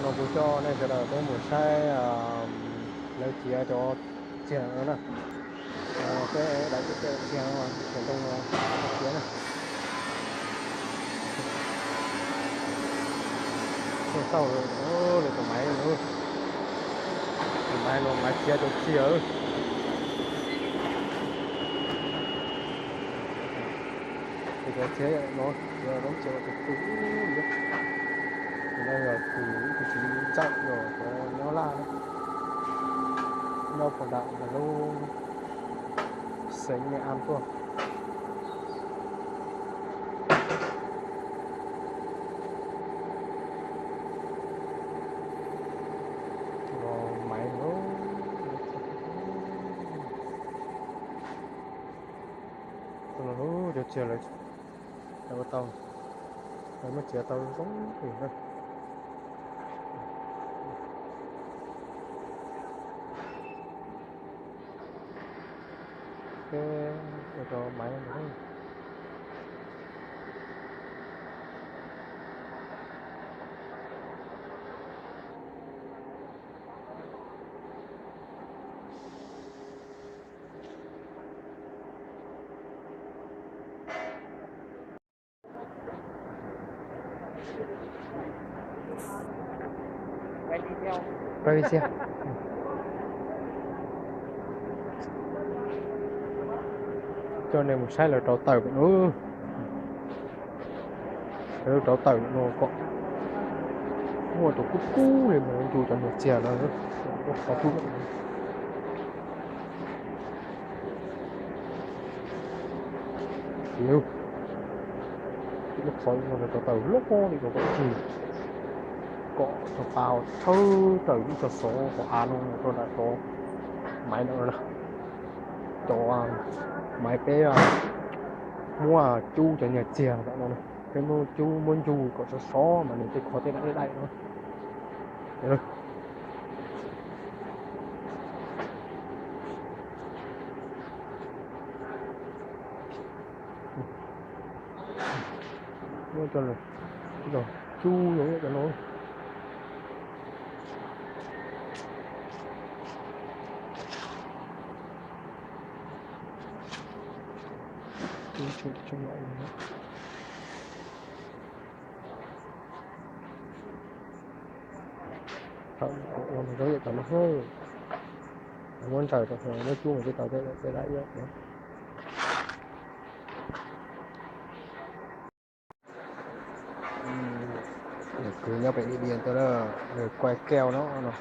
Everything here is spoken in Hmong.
No kuv coj nej sawv daws peb mus saib lawv txiav cov txiag no na. Peb daim txiag no, txiag ntoo no, txiav na. Tau lawm, lawv tus maiv, tus maiv no maiv txiav cov txiag. Ces cov txiag no, cov no txiav ua tus tus, tus no yog tus ib tug txiv ntxawm uas cov nyob Laj, nyob puag nram lub xeev Naj Am tuaj. Maiv, cov txiag lawv ua tau, lawv muab txiav tau zoo li na. Peb ua cov maiv no. Coj nej mus saib lawv rauv taws pem no. Lawv rauv taws no kom muaj tus kub kub li mas ncu cov niag txiag no, qhov kub. Lub qhov no lawv rauv taws loj li kom tsis, kom cov pa tshawb taws lub tsho xov qhov av no rau nram cov maiv ntawd na. Cov maiv peb muab cub cov niag txiag ntawm no, peb muab cub muab ncu kom sov sov mas nws thiaj kho tej daim daim no. Muab cov cub zoo cov no. Ua zoo yam cov no, muab ntsaws rau muab cub mas thiaj tau tej daim ib yam. Kwv nyob pem Điện Biên Entebbe nws quay keo no no.